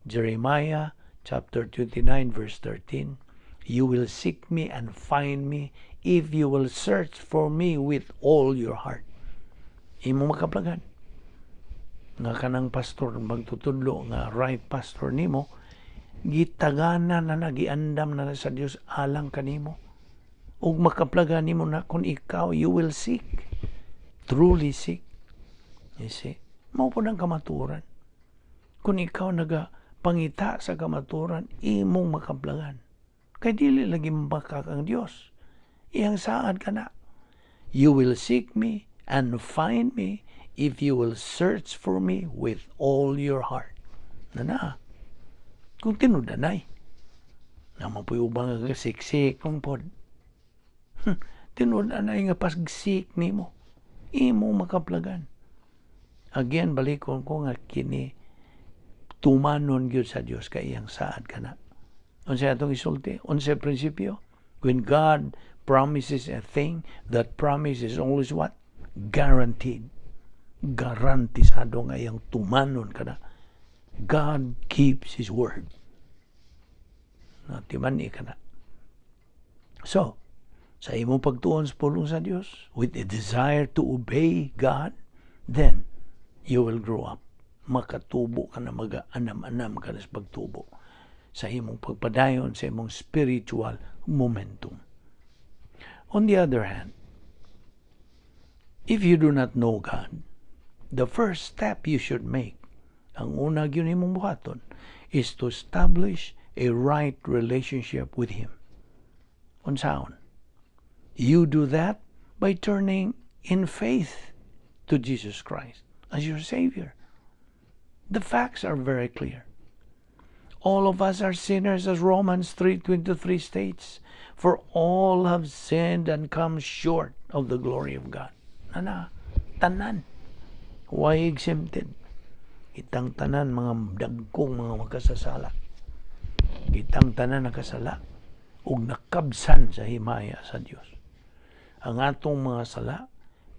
Jeremiah chapter 29 verse 13. "You will seek me and find me if you will search for me with all your heart." Imo makaplagan nga kanang pastor magtutudlo nga right pastor nimo, gitagana na na, giandam na na sa Dios alang kanimo, ug makaplagan nimo na kung ikaw, you will seek, truly seek. You see, mao po ng kamaturan. Kung ikaw naga pangita sa kamaturan, imong makaplagan kay dili lagi makak ang Dios. Iyang saad kana, "You will seek me and find me if you will search for me with all your heart." Na na. Kung tinud-anay. Naman po'y ubang nga siksik kung pod. Tinud-anay nga pag-seek nimo. Imo makaplagan. Again, balikon ko nga kini tumanon gyud sa Dios kay iyang saad kana. Unsa atong isulti? Unsa prinsipyo? When God promises a thing, that promise is always what? Guaranteed. Garantisado nga iyang tumanon kana. God keeps His word. Natiman ka na. So, sa imong pagtuon sa pulong sa Dios, with a desire to obey God, then you will grow up. Makatubo ka na, maga-anam-anam ka na sa pagtubo sa imong pagpadayon sa imong spiritual momentum. On the other hand, if you do not know God, the first step you should make, ang una gyud imong buhaton, is to establish a right relationship with Him. Unsaon? You do that by turning in faith to Jesus Christ as your Savior. The facts are very clear. All of us are sinners, as Romans 3:23 states, "For all have sinned and come short of the glory of God." Ana, tanan. Why exempted? Kitang tanan mga dagkong mga makasasala. Kitang tanan nakasala ug nakabsan sa himaya sa Dios. Ang atong mga sala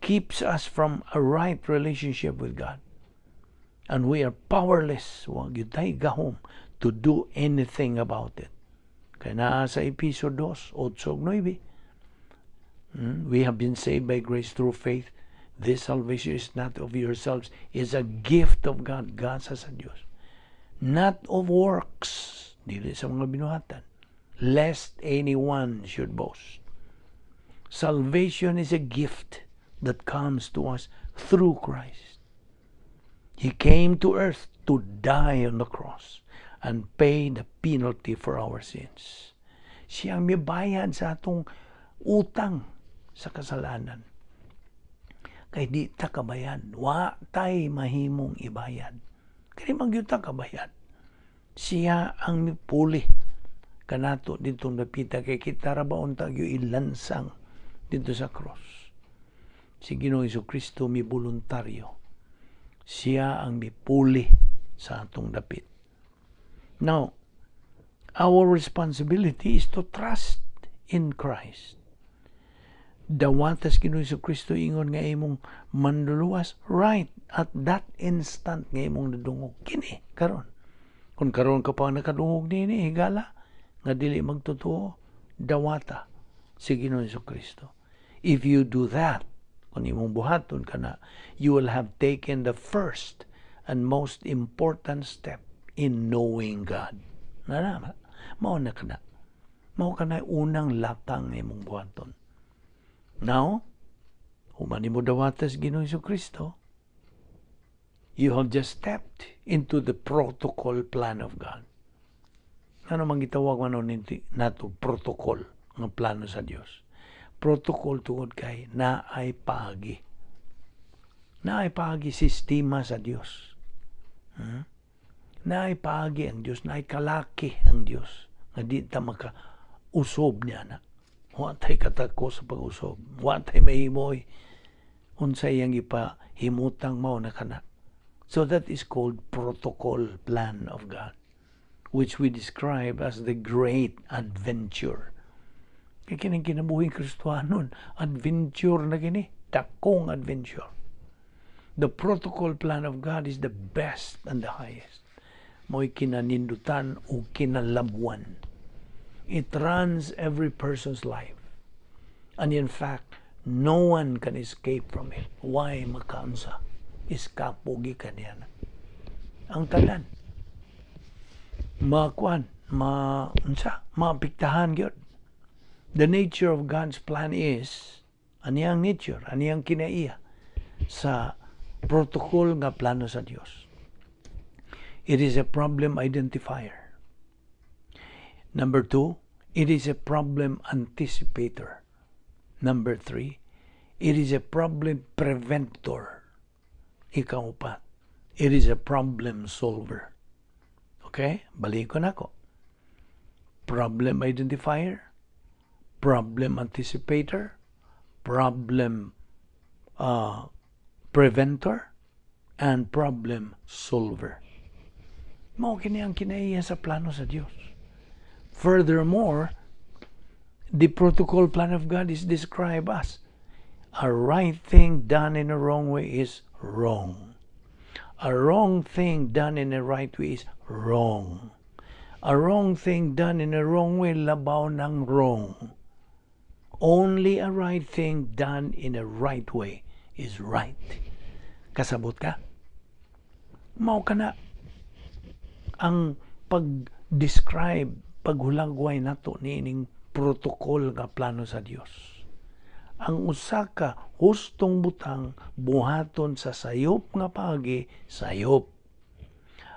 keeps us from a right relationship with God. And we are powerless, wa gyud gahom to do anything about it. Kay naa sa Episo 2, 8 ug 9. We have been saved by grace through faith. This salvation is not of yourselves, is a gift of God, gasa sa Dios. Not of works, dili sa mga binuhatan, lest anyone should boast. Salvation is a gift that comes to us through Christ. He came to earth to die on the cross and pay the penalty for our sins. Siya ang mibayad sa atong utang sa kasalanan. Kay di ta kabayad, wa tay mahimong ibayad. Kay man gyud ta kabayad. Siya ang mipuli kanato didtong dapita kay kita ra ba unta gyud ilansang didto sa cross. Si Ginoong Kristo mi voluntaryo. Siya ang mipuli sa atong dapit. Now, our responsibility is to trust in Christ. Dawata sa Ginoong Kristo ingon nga imong manluluwas right at that instant nga imong nadungog kini karon. Kung karon ka pa nakadungog nini, higala nga dili magtotoo, dawata si Ginoong Kristo. If you do that, kung imong buhaton kana, you will have taken the first and most important step in knowing God. Na mao na kana. Mao kana unang lakang nga imong buhaton. Now, human nimo dawata sa Ginoong Kristo, you have just stepped into the protocol plan of God. Ano man gitawag man nato protocol nga plano sa Dios? Protocol tungod kay naay paagi. Naay paagi sistema sa Dios. Naay paagi ang Dios, naay kalaki ang Dios nga di ta maka Usob niya na. Wa tay katako sa pag-usob. Wa tay mahimo. Unsa iyang ipahimutang, mao na kana. So that is called protocol plan of God, which we describe as the great adventure. Kay kining kinabuhing Kristohanon, adventure na kini, dakong adventure. The protocol plan of God is the best and the highest. Mo'y kinanindutan o kinalabwan. It runs every person's life. And in fact, no one can escape from it. Why makaunsa? Iskapo gikan niya na. Ang tanan. Makuan, ma unsa, maapektahan gyud. The nature of God's plan is, aniyang nature, aniyang kinaiya sa protocol nga plano sa Dios. It is a problem identifier. Number two, it is a problem anticipator. Number three, it is a problem preventor. Ikaupat, it is a problem solver. Okay? Balikon nako. Problem identifier, problem anticipator, problem preventer, and problem solver. Mao kini ang kinaiya sa plano sa Dios. Furthermore, the protocol plan of God is described as a right thing done in a wrong way is wrong. A wrong thing done in a right way is wrong. A wrong thing done in a wrong way, labaw ng wrong. Only a right thing done in a right way is right. Kasabot ka? Mao kana ang pag-describe, paghulagway nato niining protocol nga plano sa Dios. Ang usa ka hustong butang buhaton sa sayop nga paagi, sayop.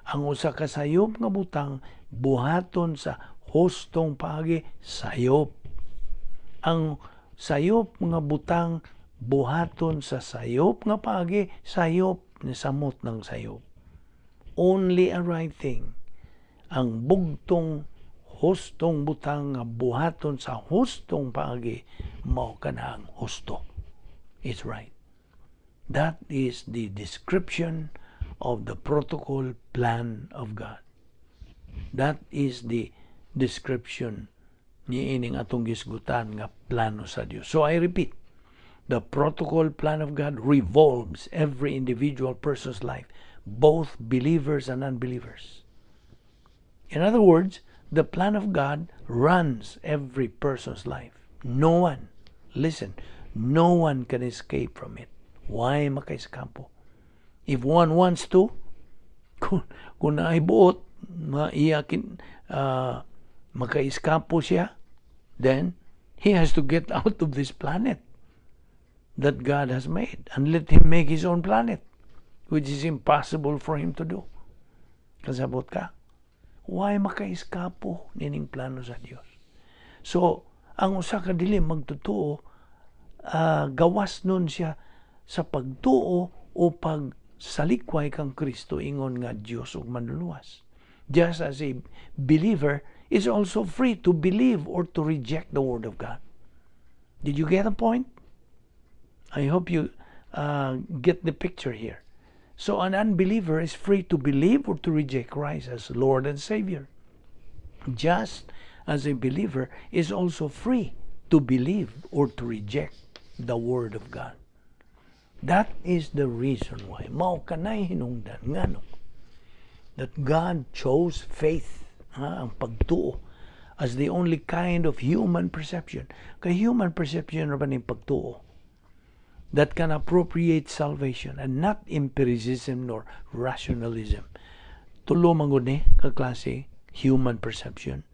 Ang usa ka sayop nga butang buhaton sa hustong paagi, sayop. Ang sayop nga butang buhaton sa sayop nga paagi, sayop, ni samot ng sayop. Only a right thing. Ang bugtong hustong butang nga buhaton sa hustong paagi, mao kana ang husto. It's right. That is the description of the protocol plan of God. That is the description niining atong gisgutan nga plano sa Dios. So I repeat, the protocol plan of God revolves every individual person's life, both believers and unbelievers. In other words, the plan of God runs every person's life. No one, listen, no one can escape from it. Why makaiskapo? If one wants to, kung naay buot, maiyakin, makaiskapo siya, then he has to get out of this planet that God has made and let him make his own planet, which is impossible for him to do. Kasabot ka? Why makaiskapo nining plano sa Dios? So, ang usa ka dili magtotoo, gawas nun siya sa pagtuo o pagsalikway kang Kristo ingon nga Dios ug Manluluwas. Just as a believer is also free to believe or to reject the Word of God. Did you get the point? I hope you get the picture here. So an unbeliever is free to believe or to reject Christ as Lord and Savior, just as a believer is also free to believe or to reject the Word of God. That is the reason why mao kanay hinungdan ngano that God chose faith, ha, ang pagtuo, as the only kind of human perception. Kay human perception ra ba ning pagtuo that can appropriate salvation and not empiricism nor rationalism. Tulo man gud ni kaklase human perception.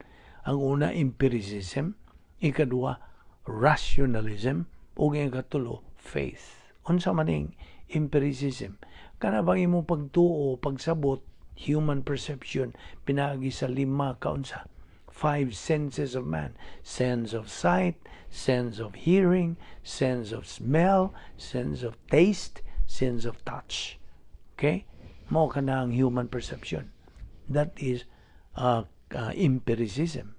Ang una, empiricism, ikadua, rationalism, ug ang ikatulo, faith. Unsa man ning empiricism? Kana bang imong pagtuo, pagsabot, human perception pinaagi sa lima kaunsa, five senses of man: sense of sight, sense of hearing, sense of smell, sense of taste, sense of touch. Okay, mao kana ang human perception. That is empiricism.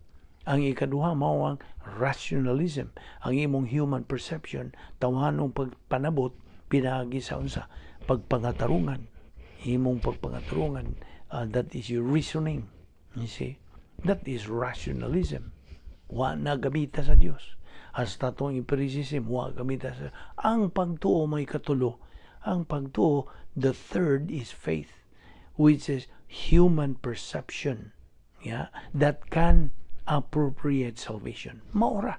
Ang ikaduha mao ang rationalism, ang imong human perception, tawhanong pagpanabot pinaagi sa unsa? Pagpangatarungan. Imong pagpangatarungan, that is your reasoning. You see? That is rationalism. Wa na gamita sa Dios. Hasta tong empiricism, wa gamita sa. Ang pagtuo may katulo. Ang pagtuo, the third is faith, which is human perception, yeah, that can appropriate salvation. Mao ra.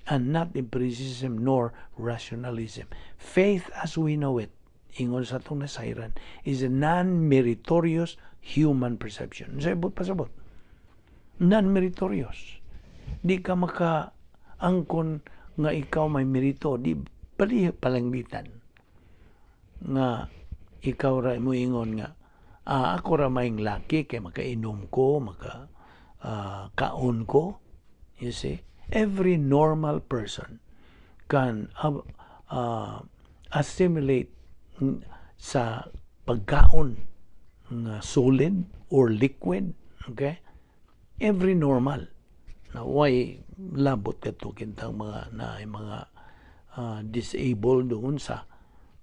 And not empiricism nor rationalism. Faith as we know it, ingon sa atong nasayran, is a non-meritorious human perception. Sa ibot pasabot. Non-meritorious. Di ka maka angkon nga ikaw may merito, di pali palangitan nga ikaw ra mo ingon nga ako ra may laki kay makainom ko, maka kaon ko. You see, every normal person can assimilate sa pagkaon nga solid or liquid, okay? Every normal na way labot kadto kintang mga na mga disabled doon sa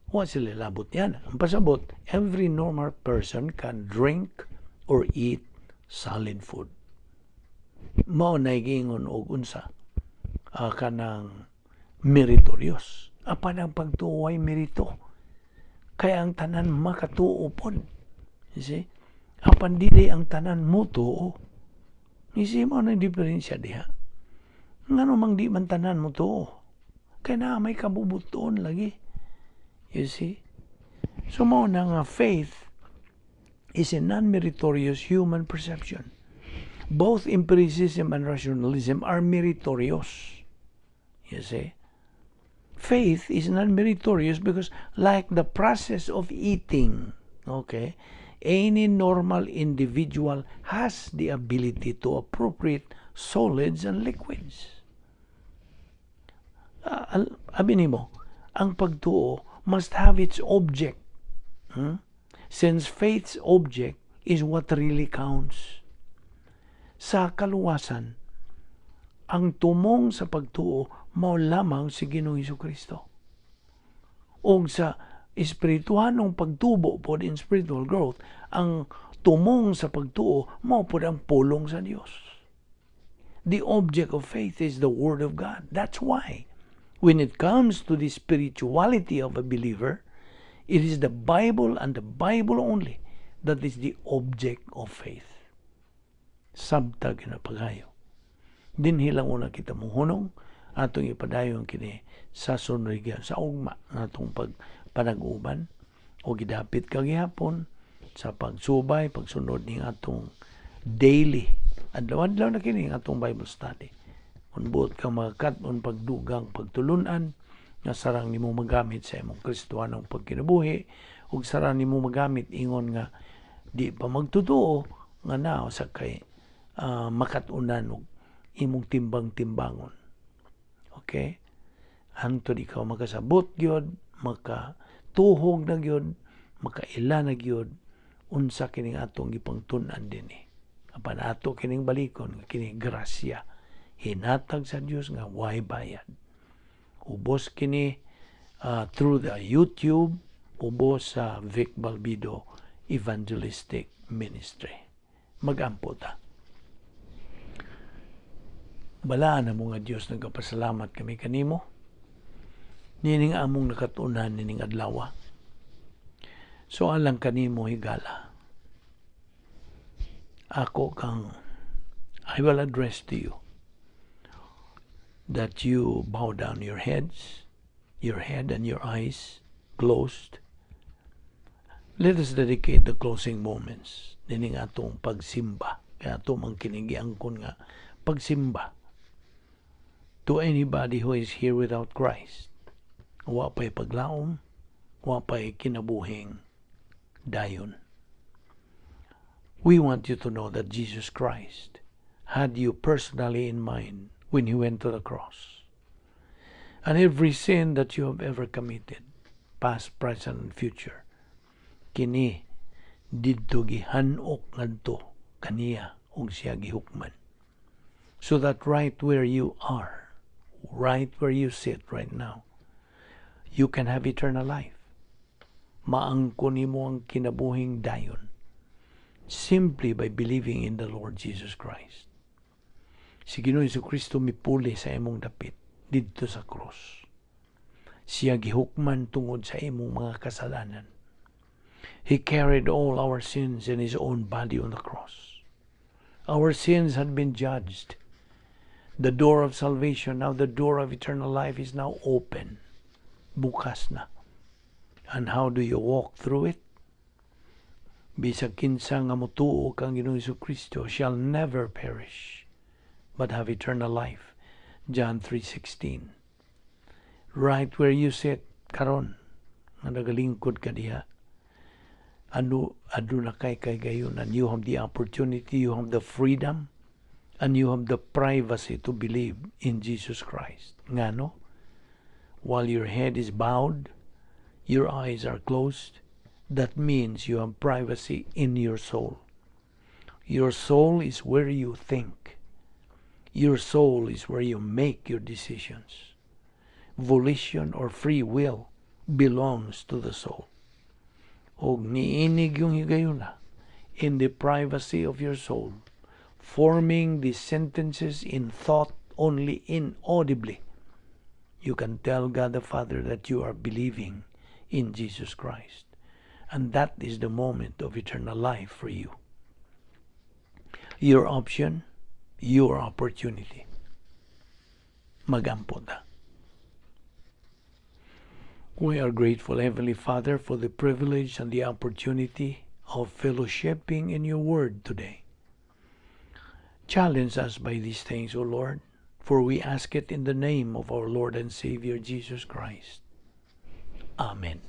wa sila labot yan. Ang pasabot, every normal person can drink or eat solid food. Mao na giingon og unsa kanang meritorious. Apan ang pagtuo ay merito. Kaya ang tanan makatuo pod. You see? Apan dili ang tanan mo tuo. You see, mao na diferensya diha. Ngano mang di man tanan mo tuo? Kaya na may kabubuton lagi. You see? So mao na nga faith is a non-meritorious human perception. Both empiricism and rationalism are meritorious. You see? Faith is non-meritorious because, like the process of eating, okay, any normal individual has the ability to appropriate solids and liquids. Abi nimo, ang pagtuo must have its object. Since faith's object is what really counts. Sa kaluwasan, ang tumong sa pagtuo mao lamang si Ginoong Kristo. Og sa espirituhanong pagtubo pod, in spiritual growth, ang tumong sa pagtuo mao pod ang pulong sa Dios. The object of faith is the Word of God. That's why when it comes to the spirituality of a believer, it is the Bible and the Bible only that is the object of faith. Sabta ginapagayo. Dinhi lang una kita mohunong, atong ipadayon kini sa sunod sa ugma natong pagpanag-uban o gidapit ka gihapon sa pagsubay, pagsunod ning atong daily adlaw-adlaw na kini ang atong Bible study. Kung buot kang makakat-on pagdugang pagtulunan nga sarang nimo magamit sa imong Kristohanong pagkinabuhi ug sarang nimo magamit ingon nga di pa magtotoo nga naa sa kay makat-unan og imong timbang-timbangon. Okay? Hantod ikaw makasabot gyud, makatuhog na gyud, makaila na gyud unsa kining atong gipangtun-an dinhi. Apan ato kining balikon nga kini grasya hinatag sa Dios nga way bayad. Ubos kini through the YouTube, ubos sa Vic Balbido Evangelistic Ministry. Magampo ta. Balaan na mo nga Dios, nagapasalamat kami kanimo. Nining among nakatunan nining adlaw. So alang kanimo, higala. Ako kang I will address to you that you bow down your heads, your head and your eyes closed. Let us dedicate the closing moments nining atong pagsimba. Kaya ato mang kinigiangkon nga pagsimba to anybody who is here without Christ. Wa pa'y paglaom, wa pa'y kinabuhing dayon. We want you to know that Jesus Christ had you personally in mind when he went to the cross. And every sin that you have ever committed, past, present, and future, kini didto gihanok ngadto kaniya ug siya gihukman. So that right where you are, right where you sit right now, you can have eternal life. Maangkon nimo ang kinabuhing dayon simply by believing in the Lord Jesus Christ. Si Ginoong Kristo mipuli sa imong dapit didto sa krus. Siya gihukman tungod sa imong mga kasalanan. He carried all our sins in His own body on the cross. Our sins had been judged. The door of salvation, now the door of eternal life, is now open. Bukas na. And how do you walk through it? Bisag kinsa nga motuo kang Ginoong Kristo shall never perish, but have eternal life. John 3:16. Right where you sit karon, nga nagalingkod ka diha, ano, aduna kay kahigayunan. You have the opportunity, you have the freedom, and you have the privacy to believe in Jesus Christ. Ngano? While your head is bowed, your eyes are closed, that means you have privacy in your soul. Your soul is where you think. Your soul is where you make your decisions. Volition or free will belongs to the soul. Og niini gyung higayuna in the privacy of your soul, forming the sentences in thought only inaudibly, you can tell God the Father that you are believing in Jesus Christ. And that is the moment of eternal life for you. Your option, your opportunity. Magampo ta. We are grateful, Heavenly Father, for the privilege and the opportunity of fellowshipping in your word today. Challenge us by these things, O Lord, for we ask it in the name of our Lord and Savior Jesus Christ. Amen.